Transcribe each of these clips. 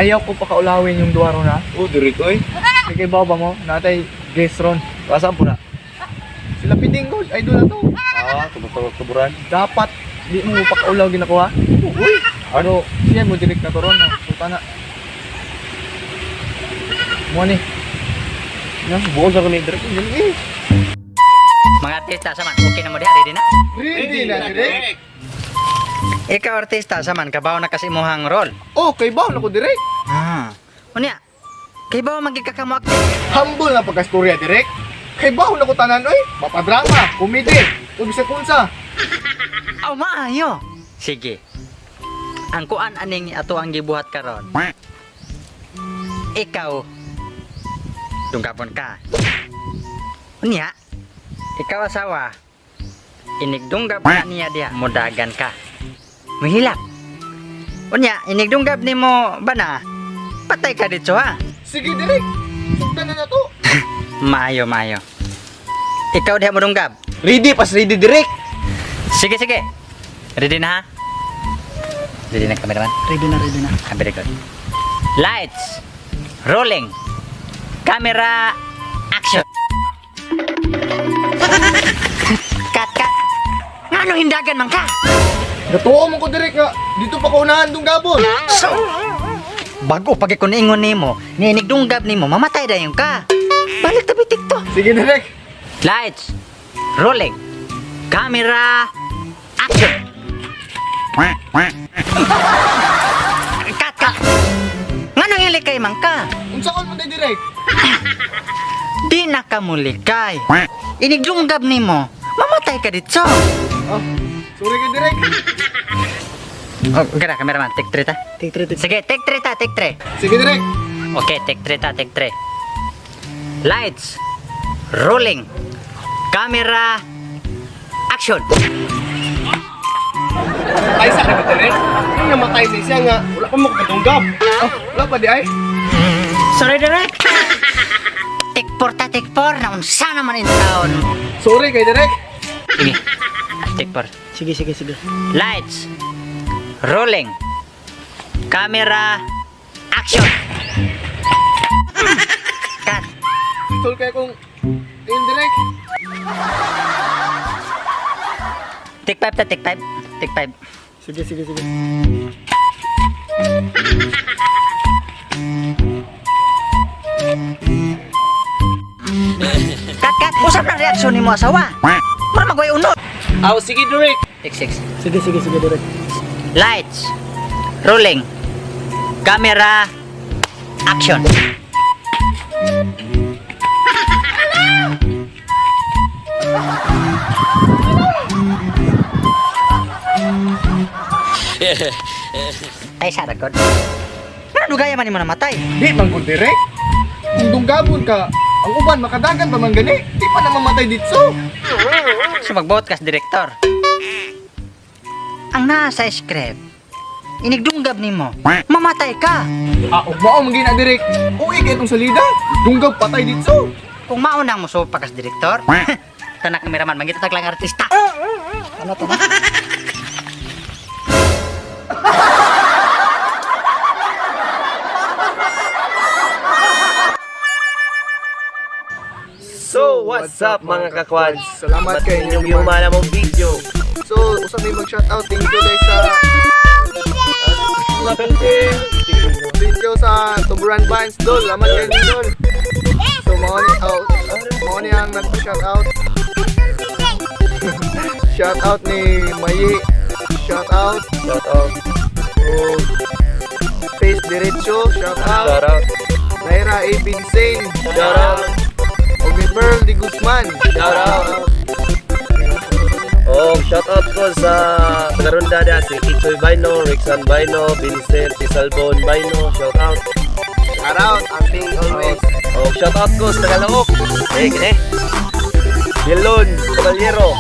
Ayaw ko pakaulawin yung duwaro na. Oh, direk oy. Kay baba mo, natay guest ron. Kasaan po na? Sila piding gold, idol na to. Ah, tuburan. Dapat di mo pakaulaw ginakuha. Uy. Ano, siya mo direct na to ron. No? Sulta na. Mo ni. Nga, buo sa kami direk. Dili eh. Mga artista saman, okay na mo diha, ready na? Ready na direct. Ikaw artista saman, kabaw na kasi imuhang role. Oh, kay baw na ko direct. Ah. Unya, kay baw magig ka kamo acting. Humble na pagkastorya direct. Kay baw na ko tanan oy. Mapadrama, komedi, ug bisag unsa. Aw maayo. Sige. Ang kuan aning ato ang gibuhat karon. Ikaw dunggapon ka. Unya, ikaw asawa. Inigdunggab na niya diha, mudagan ka. Muhilak. Unya, inigdunggab nimo bana. Patay ka dito ha. Sige direct. Sugdan na na to. Maayo, maayo. Ikaw diha modunggab. Ready pas ready direk. Sige, sige. Ready na ha? Ready na cameraman? Ready na, ready na. Ah, very good. Lights. Rolling. Camera. Action. Cut, cut. Ngano hindagan man ka? Gatuo mo ko direct nga. Dito pa ko unahan dong gabon. So, bago pag ko niingon nimo, niinigdunggab nimo, mamatay dayon ka. Balik tabi TikTok. Sige direct. Lights. Rolling. Camera. Action. Cut, cut. Nganong ilikay man ka? Unsa kon mo day direct? Di na ka mulikay. Inigdunggab nimo, mamatay ka dito. Oh, sorry kay direct. Oh, gara, cameraman, take 3 ta. Take three, take Sige, take 3 ta, take 3. Sige direct. Okay, take 3 ta, take 3. Lights. Rolling. Camera. Action. Ay sa ka direk. Ang namatay sa siya nga wala pa mo kadunggab. Oh, wala pa di ay. Sorry, direct. Take 4 ta, take 4. Naunsa naman in town. Sorry kay direct. Sige. Take 4. Sige, sige, sige. Lights. Rolling. Camera. Action. Cut. Tol kay kong indirect. Take 5 ta, take 5. Take 5. Sige, sige, sige. Cut, cut. Usap na reaksyon ni mo asawa. Mura magway unod. Aw, sige direk. Take 6. Sige, sige, sige, direct. Lights. Rolling. Camera. Action. Ay, sa record. Pero dugaya man nimo namatay. Di man ko direct. Kung dunggabon ka, ang uban makadagan pa man gani. Di pa na mamatay dito. So magbuot kas direktor. Ang nasa script, inigdunggab nimo, mamatay ka. Ah, ug mao man gina direct. Uwi kay itong salida. Dunggab patay dito. Kung maunang mo supa kas direktor, tanak kameraman, mangita tag lang artista. Ano to na? So, what's up mga kakwads? Salamat kay inyong gihumana mong video. So, usap may mag-shoutout. Thank you guys sa Thank you sa Tuburan Vines, Dol. Salamat kayo ni Dol. So, mao ni out. Mao ni ang nag-shoutout. Shoutout ni Mayi. Shoutout. Shout out. O Face Derecho. Shoutout. Shout out. Naira A. Vincent. Shout out. O ni Pearl Di Guzman. Shout out. Oh, shout out ko sa taga-rondada si Kichoy Baino, Rixan Baino, Vincent Isalbon Baino, shout out. Shout out. Amping always. Oh, shout out ko sa Tagalaok. Eh, kine. Dilon Caballero.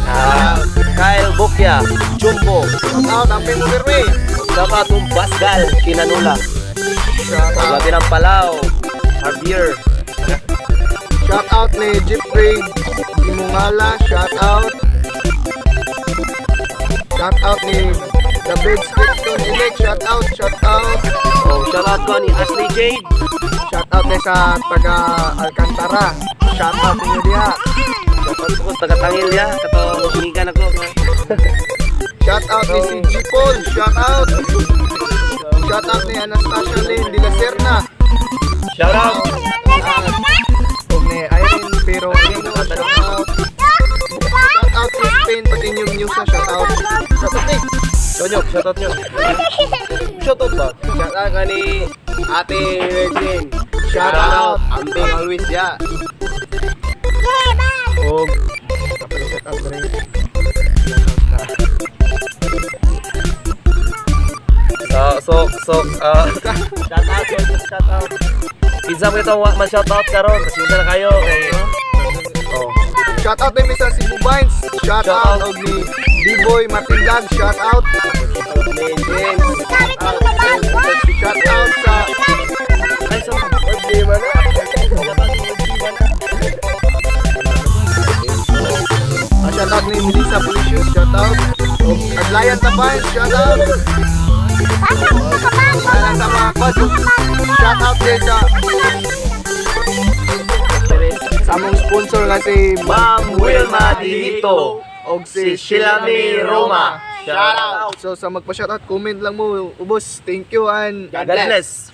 Ah, Kyle Bukya, Jumbo. Shout out. Amping Muberme. Shout out kong Pascal Kinanula. Shout out. Gabi ng Palau, Javier. Shout out ni Jeffrey Imungala, shout out. Shout out ni The Bed Skipton. Dominic, shout out, shout out. Oh, shout out ko ni Ashley Jade. Shout out din sa taga Alcantara. Shout out ninyo diha. Shout out ko sa taga Tangil ya, kato inigan ako. Shout out ni si G Paul, shout out. Shout out ni Anastasia Lynn de la Serna. Shout out. Ug ni Irene Pero shout out. Shout out si Spain pati yung news na shout out. Shout out ni. Tonyok, shout out nyo. Shout out ba? Shout out kani Ate Regine. Shout out. Ambing always ya. Og shout out rin. So, shout out, shout out. Kinsa mo itong wa man shout out karon, pasensya na kayo kay. Oh. Shout out din sa Cebu Vines. Shout Shout out out. og ni B-Boy Martin Vlog. Shout out. Ni James. Shout out sa Ay, so, Di ba na? Shout out ni Melissa Policius, shout out. Og Adlayan Tapan, shout out. Alam sa mga kod. Shout out din sa among sponsor nga si Ma'am Wilma Dinito og si si Sheila May Roma. Shout out. So sa magpa-shout out, comment lang mo ubos. Thank you and God bless.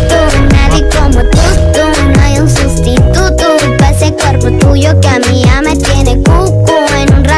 Tú, nadie como tú, no hay un sustituto pa' ese cuerpo tuyo que a mí ya me tiene cucu en un rato.